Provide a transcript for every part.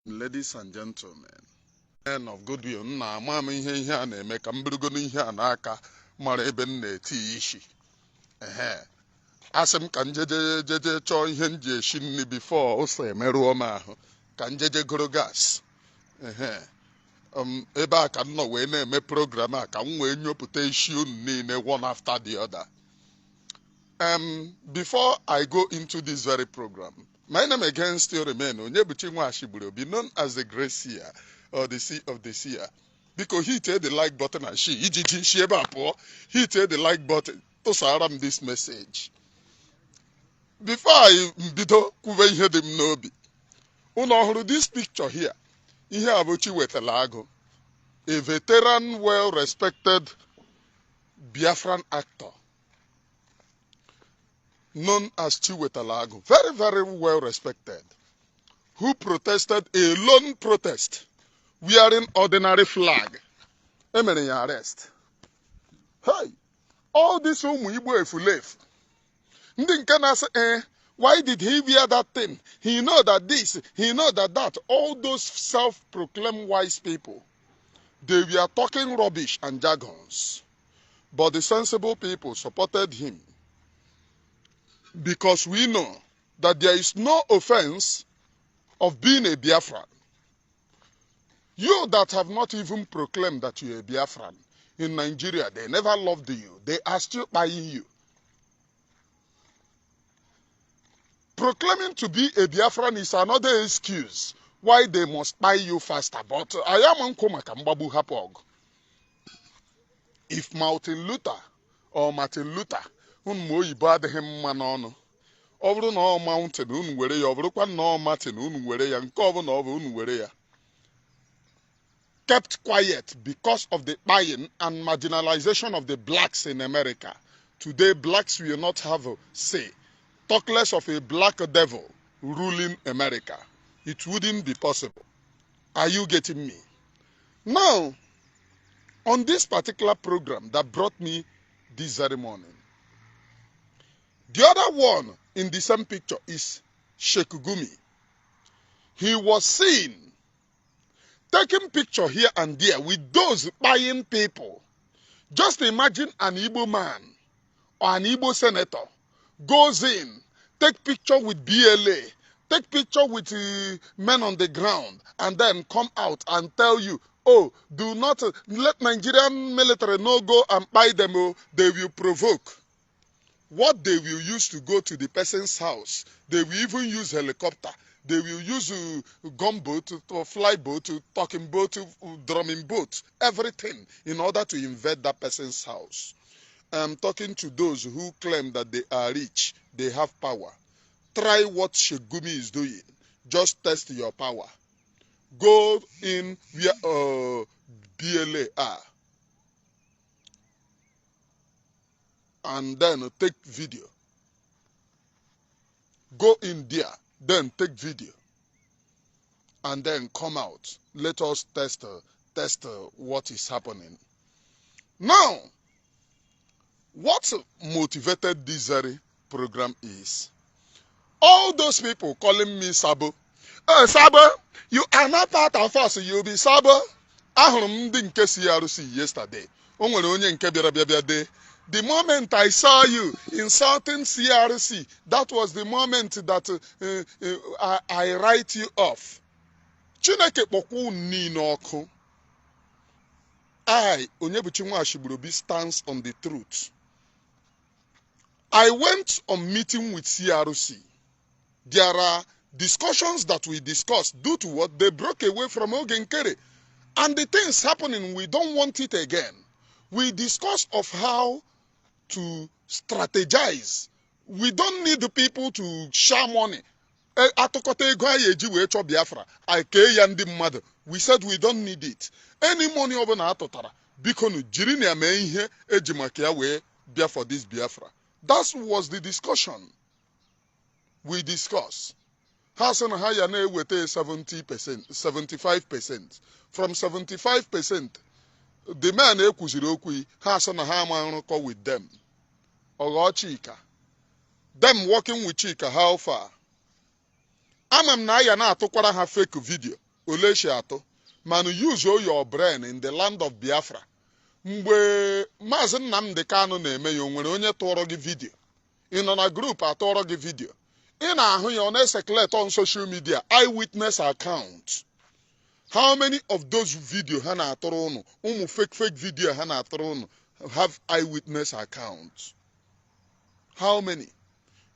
Ladies and gentlemen, men of goodwill, nna, ama m ihe a na-eme ka m burugodo ihe a n'aka mara ebe m na-eti isi. Ehe, asị m ka m jeje jeje chọọ ihe m ji esi nri before ose emerụọ m ahụ, ka m jeje goro gas. Ehe, ebe a ka m nọ wee na-eme program a ka m wee nyopụta isi unu niile one after the other. Before I go into this very program, my name again still remain Onyebuchi Nwashigburobi, known as the Great Seer or the Seer of the Seer. Biko, hit the like button and share. Ijiji shi ebe a pụọ. Hit the like button. Tụsara m this message. Before I bido kwuwe ihe dị m n'obi, unu ọhụrụ this picture here. Ihe a bụ Chiwetalu Agu, a veteran, well-respected Biafran actor known as Chiwetalu Agu, very, very well respected, who protested a lone protest wearing ordinary flag. Emere ya arrest. Hey, all this ụmụ Igbo efulefu, ndị nke na-asị, "Eh, why did he wear that thing? He know that this, he know that that." All those self-proclaimed wise people, they were talking rubbish and jargons. But the sensible people supported him because we know that there is no offense of being a Biafran. You that have not even proclaimed that you're a Biafran in Nigeria, they never loved you. They are still buying you. Proclaiming to be a Biafran is another excuse why they must buy you faster. But I am nkwu maka mgbagbu hapụ ọgụ. If Martin Luther or Martin Luther, unu ma oyibo adịghị mma n'ọnụ, ọ bụrụ na ọ mountain, unu were ya, ọ bụrụkwa na ọ Martin, unu were ya, nke ọbụla ọ bụ, unu were ya, kept quiet because of the buying and marginalization of the blacks in America. Today, blacks will not have a say. Talk less of a black devil ruling America. It wouldn't be possible. Are you getting me? Now, on this particular program that brought me this very morning, the other one in the same picture is Sheikh Gumi. He was seen taking picture here and there with those buying people. Just imagine an Igbo man or an Igbo senator goes in, take picture with BLA, take picture with men on the ground, and then come out and tell you, "Oh, do not let Nigerian military no go and buy them, oh, they will provoke." What they will use to go to the person's house, they will even use helicopter. They will use gunboat, to fly boat, talking boat, drumming boat, everything in order to invade that person's house. I'm talking to those who claim that they are rich, they have power. Try what Sheikh Gumi is doing. Just test your power. Go in where BLA are and then take video. Go in there, then take video, and then come out. Let us test what is happening. Now, what motivated this very program is all those people calling me Sabo. "Oh, Sabo, you are not part of us, you be Sabo." Ahụrụ m ndị nke CRC yesterday. O nwere onye nke bịara bịa bịa dee, "The moment I saw you insulting CRC, that was the moment that I write you off." Chineke kpọkwa unu niile ọkụ. I, Onyebuchi Nwashigburobi, stands on the truth. I went on meeting with CRC. There are discussions that we discussed due to what they broke away from Oge Nkere. And the things happening, we don't want it again. We discussed of how to strategize. We don't need the people to share money. Atụkọta ego anyị eji wee chọọ Biafra, anyị kee ya ndị mmadụ. We said we don't need it. Any money ọbụla atụtara, biko nu jiri na ya mee ihe eji maka ya wee bịa for this Biafra. That was the discussion we discussed. Ha sị na ha ya na-eweta 70%, 75%. From 75%, the man ekwuziri okwu, ha sị na ha ama nrụkọ with them. Ọghọ Chika. Them working with Chika, how far? Ama m na aya na-atụkwara ha fake video. Ole esi atụ mana use your brain in the land of Biafra. Mgbe Maazị Nnamdi Kanu na-eme ya, o nwere onye tụọrọ gị video? Ị nọ na group atụọrọ gị video? Ị na-ahụ ya ọ na-ecirculate on social media, eyewitness account. How many of those video ha na-atụrụ ụnụ, ụmụ fake fake video ha na-atụrụ ụnụ, have eyewitness account? How many?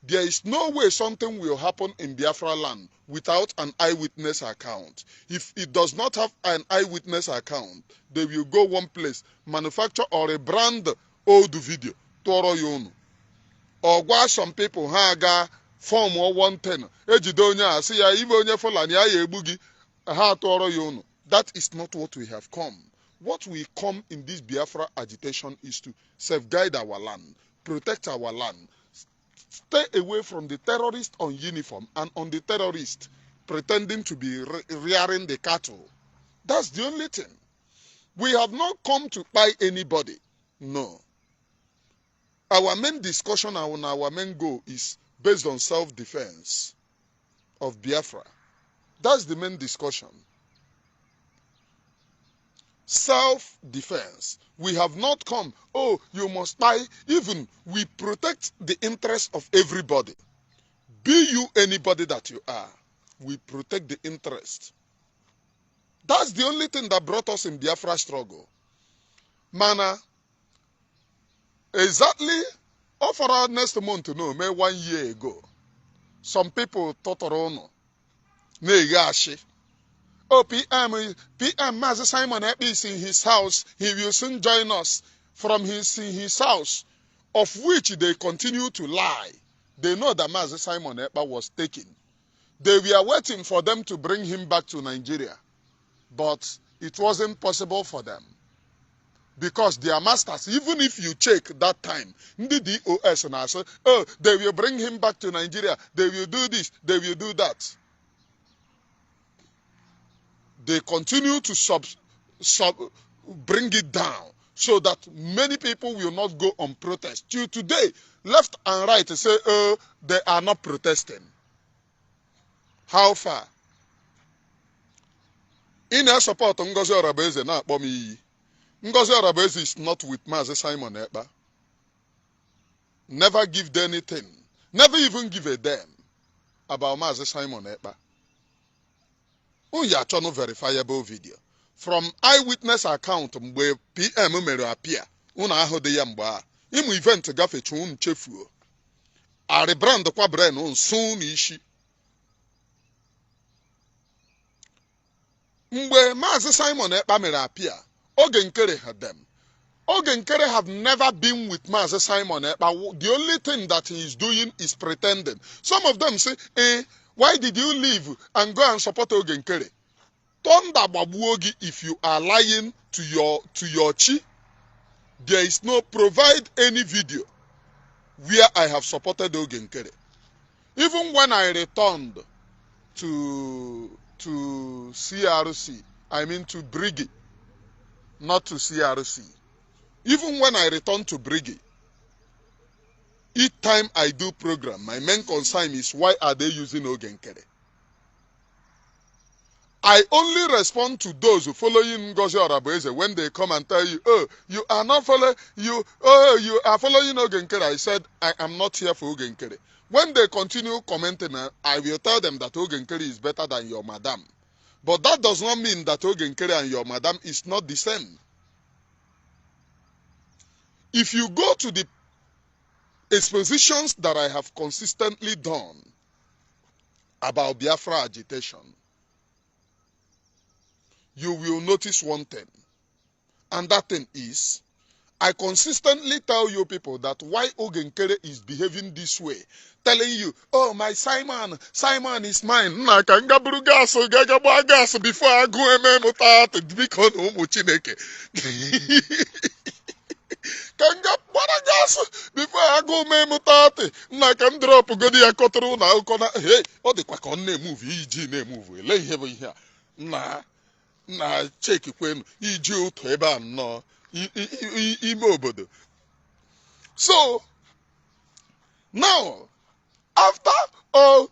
There is no way something will happen in Biafra land without an eyewitness account. If it does not have an eyewitness account, they will go one place, manufacture or rebrand old video, tụọrọ ya unu. Or gwa some people, ha aga form or one thing, ejide onye a sị ya ibe onye Fulani ya ya egbu gị, ha tụọrọ ya unu. That is not what we have come. What we come in this Biafra agitation is to safeguard our land, protect our land, stay away from the terrorist on uniform and on the terrorist pretending to be rearing the cattle. That's the only thing. We have not come to buy anybody. No. Our main discussion and our main goal is based on self-defense of Biafra. That's the main discussion. Self-defense. We have not come, "Oh, you must buy." Even we protect the interest of everybody. Be you anybody that you are. We protect the interest. That's the only thing that brought us in Biafra struggle. Mana, exactly, for next month, no, may one year ago, some people tọtọrọ ụnụ na-eghe ashị. Oh, PM, PM Mazi Simon Ekpa is in his house. He will soon join us from in his house, of which they continue to lie. They know that Mazi Simon Ekpa was taken. They were waiting for them to bring him back to Nigeria, but it wasn't possible for them. Because their masters, even if you check that time, the DOS and I say, "Oh, they will bring him back to Nigeria. They will do this, they will do that." They continue to sub bring it down so that many people will not go on protest. Till today, left and right say, "Oh, they are not protesting." How far? Ị na-support Ngozi Orabueze na-akpọ m iyi. Ngozi Orabueze is not with Mazi Simon Ekpa. Never give anything. Never even give a damn about Mazi Simon Ekpa. Unu achọnụ verifiable video. From eyewitness account mgbe PM mere appear, unu ahụ dị ya mgbe a. Ịmụ event gafecha unu chefuo. A rebrand kwa brain unu unu isi. Mgbe Maazị Simon Ekpa mere appear, Oge Nkere had them. Oge Nkere have never been with Maazị Simon Ekpa. The only thing that he is doing is pretending. Some of them say, "Eh, why did you leave and go and support Oge Nkere?" Thunder gbagbuo gị if you are lying to your chi. There is no provide any video where I have supported Oge Nkere. Even when I returned to CRC, I mean to Brigi, not to CRC. Even when I returned to Brigi, each time I do program, my main concern is, why are they using Oge Nkere? I only respond to those who following Ngozi Orabueze when they come and tell you, "Oh, you are not following, you, oh, you are following Oge Nkere." I said, "I am not here for Oge Nkere." When they continue commenting, I will tell them that Oge Nkere is better than your madam. But that does not mean that Oge Nkere and your madam is not the same. If you go to the expositions that I have consistently done about Biafra agitation, you will notice one thing. And that thing is, I consistently tell you people that why Oge Nkere is behaving this way, telling you, "Oh, my Simon, Simon is mine." Nna ka nga buru gas, gaga gbaa gas before agụ eme m taatị, biko na ụmụ Chineke. Ka nga gbara gas before agụ mee m taatị. Nna ka m drop godi ya kọtụrụ ụlọ akụkọ na hey, ọ dịkwa ka ọ na-emove iji na-emove. Ele ihe bụ ihe a? Nna na chekikwenu iji ụtọ ebe a nnọọ ime obodo. So now, after all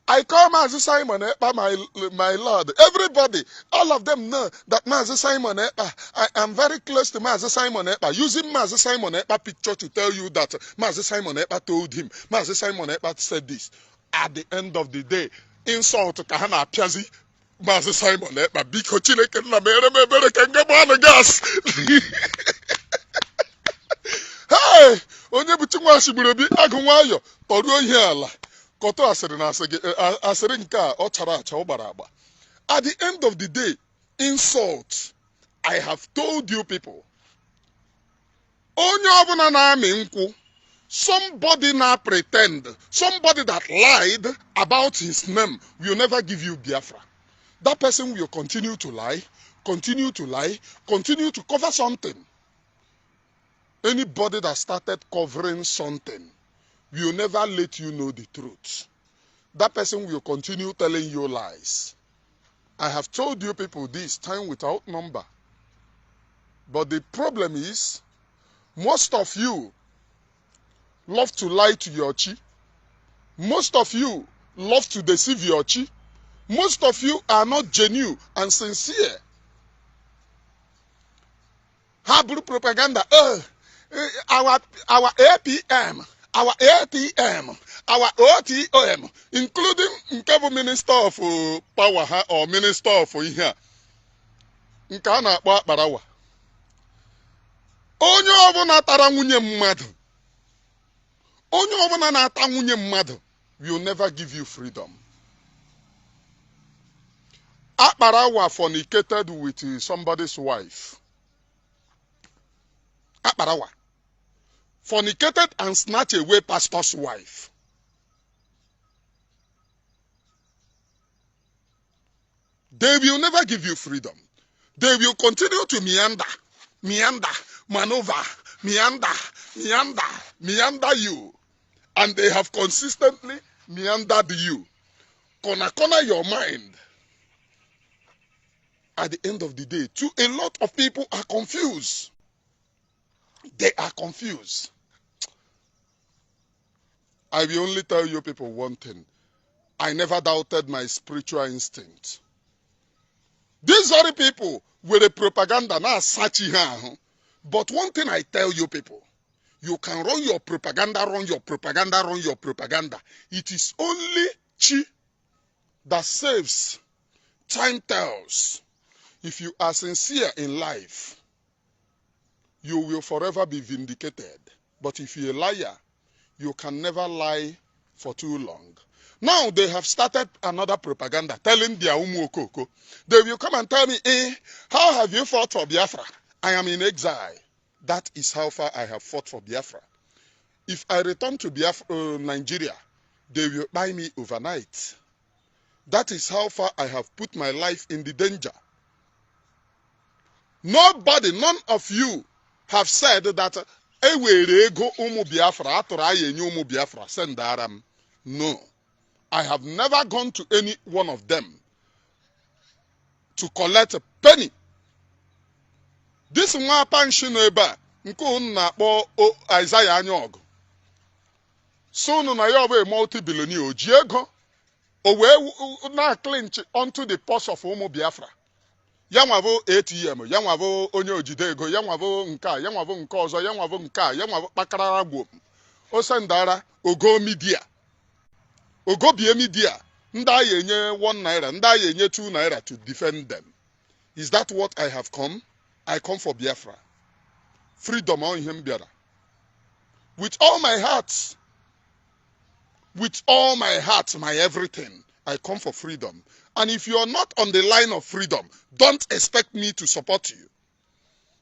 I call Mazi Simon Ekpa my lord. Everybody, all of them know that Mazi Simon Ekpa, I am very close to Mazi Simon Ekpa, using Mazi Simon Ekpa picture to tell you that Mazi Simon Ekpa told him, Mazi Simon Ekpa said this. At the end of the day, insult ka ha na-apịazi Mazi Simon Ekpa. Biko, Chineke nna mere m ebere ka nga gbanụ gas. Hey, onye bụ Chinwashi gburu obi agụ nwayọ tọruo ihe ala kọtụ asịrị na asị gị asịrị nke a ọ chara acha ọ gbara agba. At the end of the day, insult. I have told you people, onye ọbụla na-amị nkwụ, somebody na pretend, somebody that lied about his name will never give you Biafra. That person will continue to lie, continue to lie, continue to cover something. Anybody that started covering something will never let you know the truth. That person will continue telling you lies. I have told you people this time without number. But the problem is, most of you love to lie to your chi. Most of you love to deceive your chi. Most of you are not genuine and sincere. Ha buru propaganda. Our APM, our ATM, our OTM, including nke bụ minister of power ha or minister of ihe a nke a na-akpọ akparawa. Onye ọbụla tara nwunye mmadụ, onye ọbụla na-ata nwunye mmadụ will never give you freedom. Akparawa fornicated with somebody's wife. Akparawa fornicated and snatched away pastor's wife. They will never give you freedom. They will continue to meander, meander, maneuver, meander, meander, meander you. And they have consistently meandered you. Corner, corner your mind. At the end of the day, too, a lot of people are confused. They are confused. I will only tell you people one thing. I never doubted my spiritual instinct. These very people with a propaganda now search ihe. But one thing I tell you people, you can run your propaganda, run your propaganda, run your propaganda. It is only chi that saves. Time tells. If you are sincere in life, you will forever be vindicated. But if you're a liar, you can never lie for too long. Now they have started another propaganda telling their umu okoko. They will come and tell me, how have you fought for Biafra? I am in exile. That is how far I have fought for Biafra. If I return to Biafra, Nigeria, they will buy me overnight. That is how far I have put my life in the danger. Nobody, none of you have said that ewere ego ụmụ Biafra atụrụ anyị enye ụmụ Biafra sendara m. No. I have never gone to any one of them to collect a penny. This nwa panshi nọ ebe a nke unu na-akpọ Isaiah anya ọgụ so unu na ya ọ bụ a multi-billionaire, o ji ego o wee na clinch onto the purse of ụmụ Biafra. Ya nwa bụ ATM, ya nwa bụ onye ojide ego, ya nwa bụ nke a, ya nwa bụ nke ọzọ, ya nwa bụ nke a, ya nwa bụ kpakarara gwom. O sendara ogo media, ogobie media, ndị agha enye 1 naira, ndị agha enye 2 naira to defend them. Is that what I have come? I come for Biafra. Freedom ọ ihe m bịara. With all my heart, with all my heart, my everything, I come for freedom. And if you are not on the line of freedom, don't expect me to support you.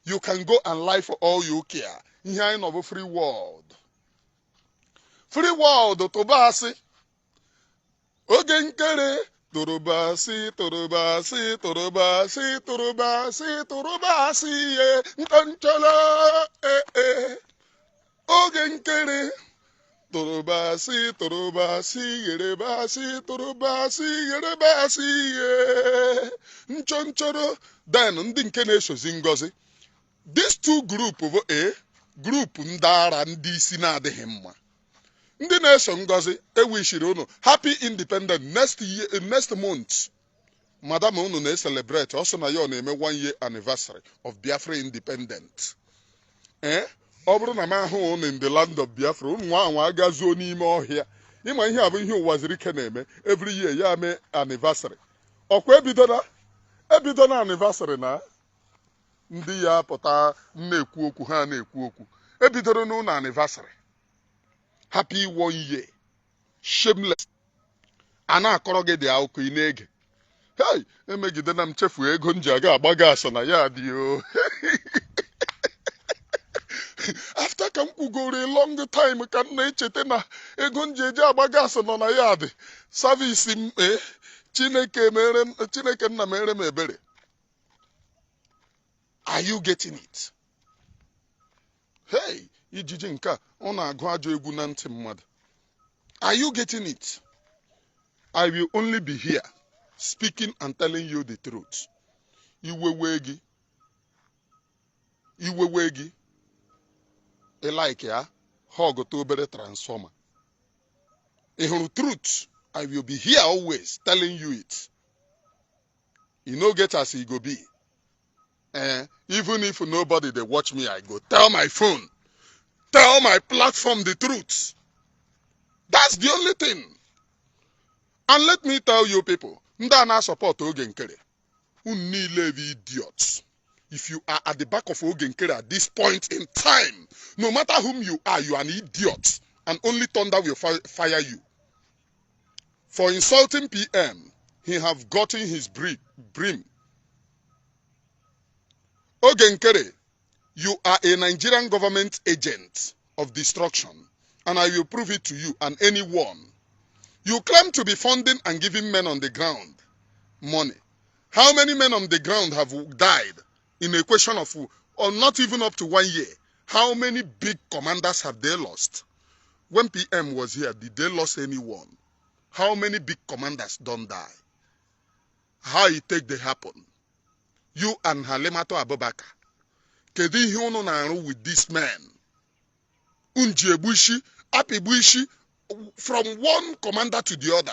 You can go and lie for all you care. Ihe anyị nọ bụ free world. Free world tụba asị. Oge nkere tụrụba asị, tụrụba asị, tụrụba asị, tụrụba asị, tụrụba asị ihe ntoncholo ee. Oge nkere tụrụba asị, tụrụba asị, gherebe asị, tụrụba asị, gherebe asị ihe nchonchoro. Then ndị nke na-esozi Ngozi, these two group bụ a group ndị ara, ndị isi na-adịghị mma. Ndị na-eso Ngozi ewishiri unu happy independent next year, next month. Madam unu na-celebrate, ọ sị na ya ọ na-eme one year anniversary of Biafra independent. Ee, ọ bụrụ na m ahụ unu in the land of Biafra, unu nwa anwa agazuo n'ime ọhịa. Ịma ihe a bụ ihe Uwazuruike na-eme every year, ya mee anniversary. Ọkwa ebidona ebidona anniversary na ndị ya pụta na-ekwu okwu, ha na-ekwu okwu ebidoro n'ụlọ anniversary. Happy one year, shameless. A na-akọrọ gị dị akụkọ, ị na-ege. Hey, emegidena m chefuo ego m ji aga agba gas na ya dị o. After ka m kwugoro a long time ka m na-echeta na ego m ji eji agba gas nọ na ya dị service m. E Chineke mere m, Chineke nna mere m ebere. Are you getting it? Hey, ijiji nke a ọ na-agụ ajọ egwu na ntị mmadụ. Are you getting it? I will only be here speaking and telling you the truth. Iwe wee gị, iwe wee gị, ị like ya họgụta obere transformer. Ị hụrụ truth? I will be here always telling you it. E no get as e go be. Even if nobody dey watch me, I go tell my phone, tell my platform the truth. That's the only thing. And let me tell you people, ndị a na-support Oge Nkere, unu niile bụ idiots. If you are at the back of Oge Nkere at this point in time, no matter whom you are, you are an idiot, and only thunder will fire you. For insulting PM, he have gotten his brim. Oge Nkere, you are a Nigerian government agent of destruction, and I will prove it to you and anyone. You claim to be funding and giving men on the ground money. How many men on the ground have died in a question of, or not even up to one year? How many big commanders have they lost? When PM was here, did they lost anyone? How many big commanders don't die? How it take they happen? You and Halimato Abubakar. Kedu ihe unu na-arụ with this man? Unu ji egbu isi, apịgbu isi from one commander to the other.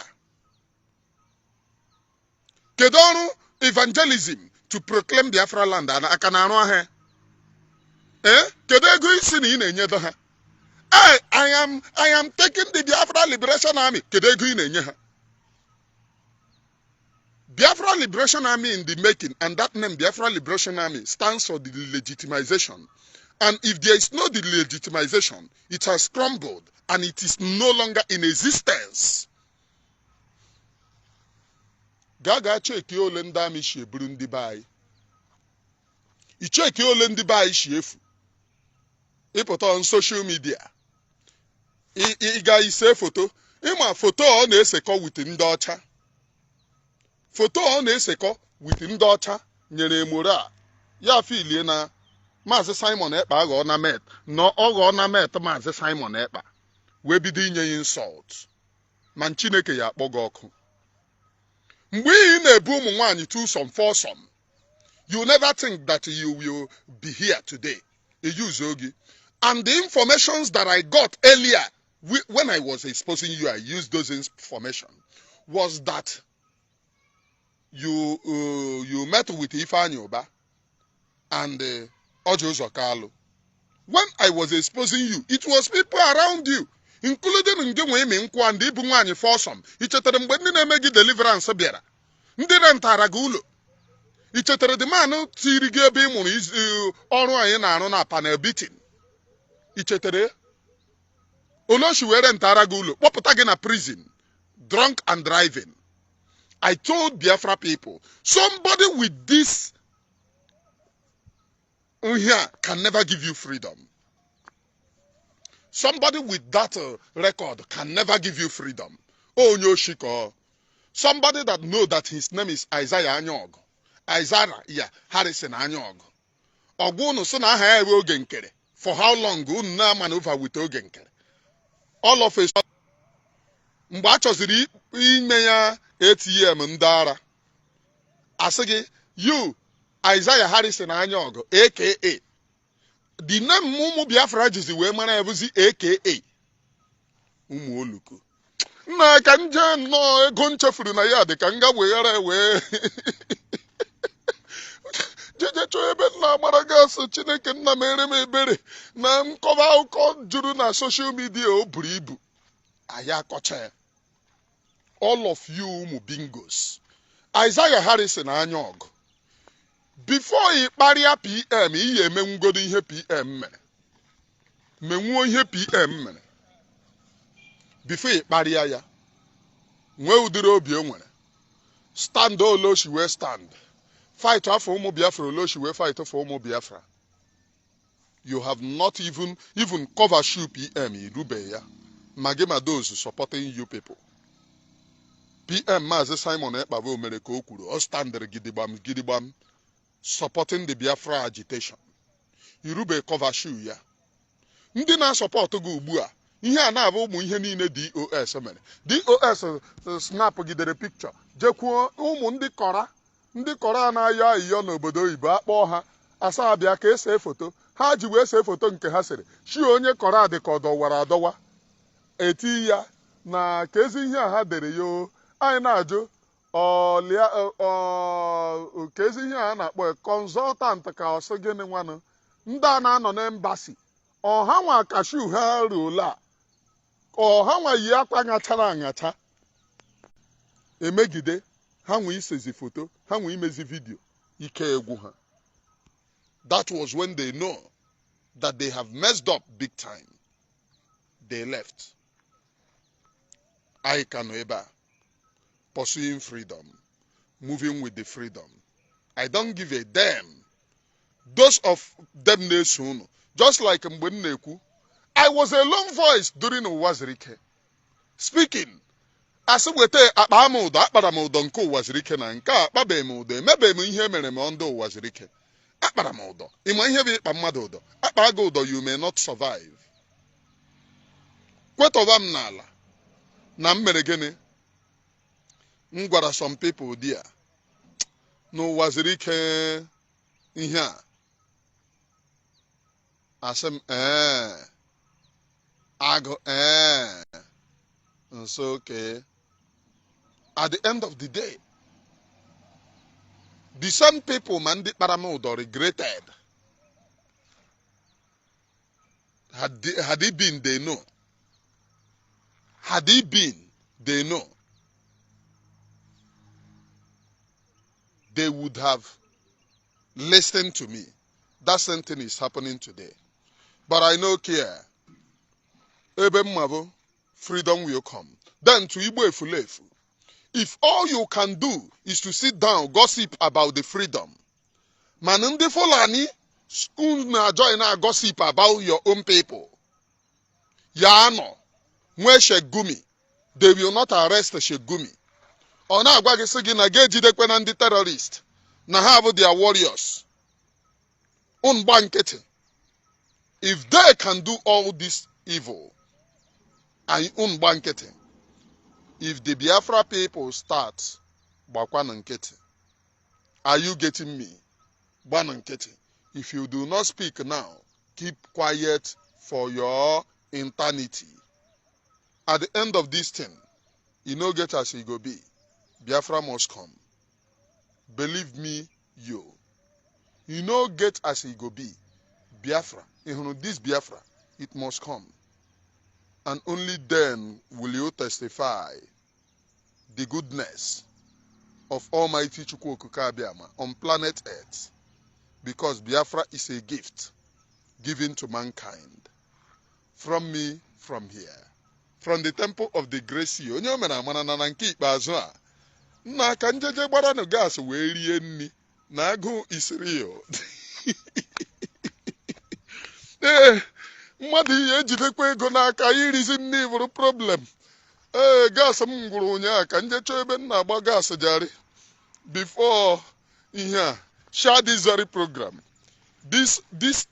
Kedu ọrụ evangelism to proclaim Biafra land aka na-arụ ahịa? Eh? Kedu ego isi na ị na-enyedo ha? I am taking the Biafra Liberation Army. Kedu ego ị na-enye ha? Biafra Liberation Army in the making, and that name Biafra Liberation Army stands for the legitimization. And if there is no delegitimization, it has crumbled and it is no longer in existence. Gaa gaa cheki ole ndị army si eburu ndị be anyị. Icheki ole ndị be anyị si efu. Ịpụta on social media. Ị ga ise foto. Ịma foto ọ na-esekọ with ndị ọcha. Foto ọ na-esekọ with ndị ọcha nyere emoro a. Ya filie na Maazị Simon Ekpa aghọọ na mate na ọ ghọọ na mate Maazị Simon Ekpa wee bido inye ya insult, ma Chineke ya akpọ gị ọkụ. Mgbe ị na-ebu ụmụ nwaanyị twosome, foursome, you never think that you will be here today. Use ogi and the informations that I got earlier when I was exposing you, I used those information, was that you met with Ifeanyi Uba and Orji Uzor Kalu. When I was exposing you, it was people around you, including nke nwee imi nkwụ and ibu nwaanyị foursome. I chetara mgbe ndị na-eme gị deliverance bịara, ndị rentara gị ụlọ? I chetara the man tiri gị ebe ị mụrụ ọrụ anyị na-arụ na panel beating? I chetara oloshi wee rentara gị ụlọ, kpọpụta gị na prison, drunk and driving? I told Biafra people, somebody with this here can never give you freedom. Somebody with that record can never give you freedom. Onye oshiko. Somebody that know that his name is Isaiah Anyogo. Isaiah, yeah, Harrison Anyogo. Ọgwụ unu sị na aha ya ewe Oge Nkere. For how long unu na-maneuver with Oge Nkere? All of a sudden, mgbe a chọziri ime ya ATM ndị ara, asị gị, you Isaiah Harrison Anyaọgụ, aka the name ụmụ Biafra jizi wee mara ya bụzi aka. Ụmụ oluku nna ka m jee nnọọ ego m chefuru na ya dị ka m ga weghara wee jeje chọọ ebe m na-agbara gas. Chineke nna mere m ebere na nkọwa akụkọ juru na social media o buru ibu anyị akọcha ya. All of you ụmụ bingos, Isaiah Harrison anya ọgụ, before ị kparịa PM, iyi emenwugodo ihe PM mere, menwuo ihe PM mere before ị kparịa ya. Nwee ụdịrị obi o nwere, stand oloshi wee stand fight afọ ụmụ Biafra, oloshi wee fight for ụmụ Biafra. You have not even cover shoe PM irube ya ma gị ma those supporting you people. PM Maazị Simon Ekpa mere ka o kwuru, ọ standịrị gidigbam gidigbam supporting the Biafra agitation. Irube cover shoe ya. Ndị na-asupport gị ugbu a, ihe a na-abụ ụmụ ihe niile DOS mere. DOS snap gidere picture jekwuo ụmụ ndị kọra, ndị kọra na-ayọ ayịyọ n'obodo oyibo, akpọọ ha asa abịa ka ese foto. Ha ji wee see foto nke ha sịrị shi onye kọra dị ka ọ dọwara adọwa, eti ya na ka ezi ihe a ha dere ya. O anyị na-ajụ ọlịa ka ezi ihe a na-akpọ ya consultant ka ọ sị gịnị nwanụ, ndị a na-anọ n'embassy ọha nwa kashu ha ruola ọha nwa yi akwa ṅachara aṅacha emegide ha nwe isezi foto, ha nwe imezi video, ike egwu ha. That was when they know that they have messed up big time. They left. Anyị ka nọ ebe a pursuing freedom, moving with the freedom. I don't give a damn those of them na-eso unu. Just like mgbe m na-ekwu, I was a lone voice during Ụwazirike speaking, asị weta akpa m ụdọ, akpara m ụdọ nke Ụwazirike na nke a akpabeghị m ụdọ, emebeghị m ihe mere m ndị Ụwazirike akpara m ụdọ. Ịma ihe bụ ịkpa mmadụ ụdọ? Akpa gị ụdọ, you may not survive. Kwetọba m n'ala na m mere gịnị? M gwara some people there na Ụwazirike ihe a, asị m ee agụ ee nso okay. At the end of the day, the same people ma ndị kpara m ụdọ regretted. Had it been they know, had it been they know, they would have listened to me. That same thing is happening today, but I no care. Ebe mma bụ freedom will come. Then to Igbo efulefu, if all you can do is to sit down, gossip about the freedom, mana ndị Fulani na join na gossip about your own people ya nọ nwee Sheikh Gumi, they will not arrest Sheikh Gumi. Ọ na-agwa gị sị gị na ga-ejidekwe na ndị terrorist na ha bụ their warriors. Unu gba nkịtị. If they can do all this evil anyị unu gba nkịtị. If the Biafra people start, gbakwanụ nkịtị. Are you getting me? Gbanụ nkịtị. If you do not speak now, keep quiet for your eternity. At the end of this thing, e no get as e go be. Biafra must come. Believe me, you e no get as e go be. Biafra, ị hụrụ this Biafra, it must come, and only then will you testify the goodness of Almighty Chukwu Okike Abiama on planet Earth, because Biafra is a gift given to mankind from me, from here, from the temple of the Grace. Onye o mere amara na na nke ikpeazụ a nna ka njeje gbaranụ gas wee rie nri na agụụ isiri. Ee, mmadụ ihe ejidekwa ego n'aka irizi nri bụrụ problem. Ee, gas m gwụrụ ụnyaahụ, ka nje chọọ ebe m na-agba gas jari before ihe a. Share this very program, this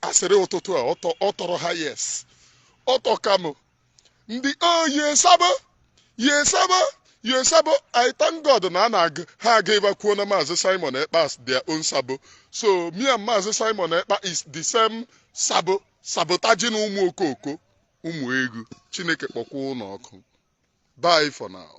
asịrị ụtụtụ a ọ tọrọ ha. Yes, ọtọ kamụ ndị oh ye sabo ye sabo ye sabo. I thank God na a na-aga ha aga ịbakwuo na Maazị Simon Ekpa as their own sabo. So me and Maazị Simon Ekpa is the same sabo, sabotaging ụmụ okoko. Ụmụ egwu Chineke kpọkwa ụnụ ọkụ. Bye for now.